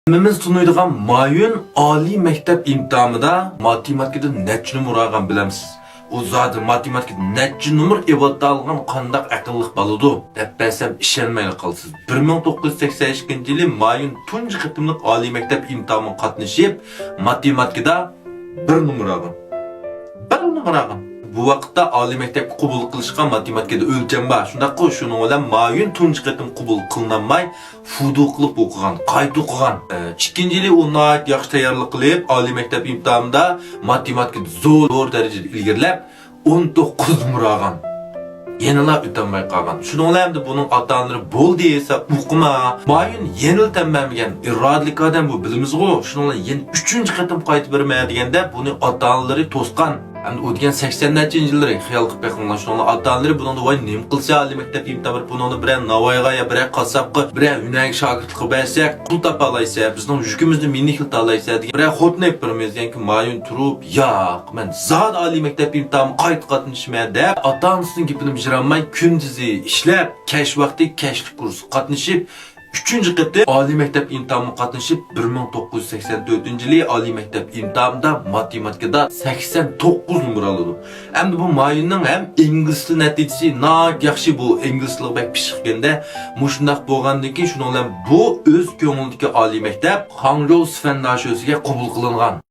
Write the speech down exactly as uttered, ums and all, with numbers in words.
ھەممىمىز تونۇيدىغان مايۈن ئالىي مەكتەپ ئىمتىھانىدا ماتېماتىكىدا نەچچە نومۇر ئالغان بىلەمسىز؟ ئۇ زادى ماتېماتىكىدا نەچچە نومۇر ئېلىۋاتالىغان قانداق ئەقىللىق بالىدۇ دەپ بەرسەم ئىشەنمەيلا قالىسىز. بىر مىڭ توققۇز يۈز سەكسەن ئىككىنچى يىلى مايۈن تۇنجى قېتىملىق ئالىي مەكتەپ ئىمتىھانىغا قاتنىشىپ، ماتېماتىكىدا بىر نومۇر ئالغان. بىر نومۇر ئالغان. بۇ ۋاقىتتا ئالىي مەكتەپكە قوبۇل قىلىشقا ماتېماتىكىدا ئۆلچەم بار. شۇنداققۇ، شۇنىڭ بىلەن مايۈن تۇنجى قېتىم قوبۇل قىلىنالماي، فۇدۇ قىلىپ ئوقۇغان، قايتا ئوقۇغان. ئىككىنچى يىلى ئۇ ناھايىتى ياخشى تەييارلىق قىلىپ، ئالىي مەكتەپ ئىمتىھانىدا ماتېماتىكىدا زور، زور دەرىجىدە ئىلگىرىلەپ، ئون توققۇز نومۇر ئالغان. يەنىلا ئۆتەلمەي قالغان. شۇنىڭ بىلەن ئەمدى بۇنىڭ ئاتا-ئانىلىرى بولدى دېسە ئوقۇما. مايۈن يەنىلا تەنبەلمىگەن، ئىرادىلىك ئادەم بۇ، بىلىمىزغۇ. شۇنىڭ بىلەن يەنە ئۈچىنچى قېتىم قايتا بېرىمەن دېگەندە بۇنى ئاتا-ئانىلىرى توسقان. ئەمدى ئۇ دېگەن سەكسەنلەرچە يىللىرى خىيال قىلىپ بېقىڭلار. شۇنىڭ ئاتا-ئانىلىرى بۇنىڭدا ۋاي نېمە قىلسا ئالىي مەكتەپ ئىمتىھان بېرىپ بۇنىڭدا بىرەر ناۋايغا يا بىرەر قاسساپقا بىرەر ھۈنەرگە شاگىرتلىققا بەرسەك پۇل تاپالايسەن، بىزنىڭ يۈكىمىزنى مېنىڭ ئېلىپ تالايسەن دېگەن بىرەر خوتۇن ئېلىپ بېرىمىز دېگەنكى مايۈن تۇرۇپ ياق، مەن زادى ئالىي مەكتەپ ئىمتىھانىغا قايتا قاتنىشىمەن دەپ، ئاتا-ئانىسىنىڭ گېپىنى بېجىرالماي، كۈندۈزى ئىشلەپ، كەچ ۋاقتى كەچلىك كۇرسقا قاتنىشىپ، ئۈچىنچى قېتىم ئالىي مەكتەپ ئىمتىھانىغا قاتنىشىپ، بىر مىڭ توققۇز يۈز سەكسەن تۆتىنچى يىلى ئالىي مەكتەپ ئىمتىھانىدا ماتېماتىكىدا سەكسەن توققۇز نومۇر ئالىدۇ. ئەمدى بۇ مايۈننىڭ ھەم ئىنگلىز تىلى نەتىجىسى ناھايىتى ياخشى، بۇ ئىنگلىز تىلىغا بەك پىشىقكەندە، مۇشۇنداق بولغاندىن كېيىن شۇنىڭ بىلەن بۇ ئۆز كۆڭلىدىكى ئالىي مەكتەپ خاڭجوۋ سىفەن داشۆسىگە قوبۇل قىلىنغان.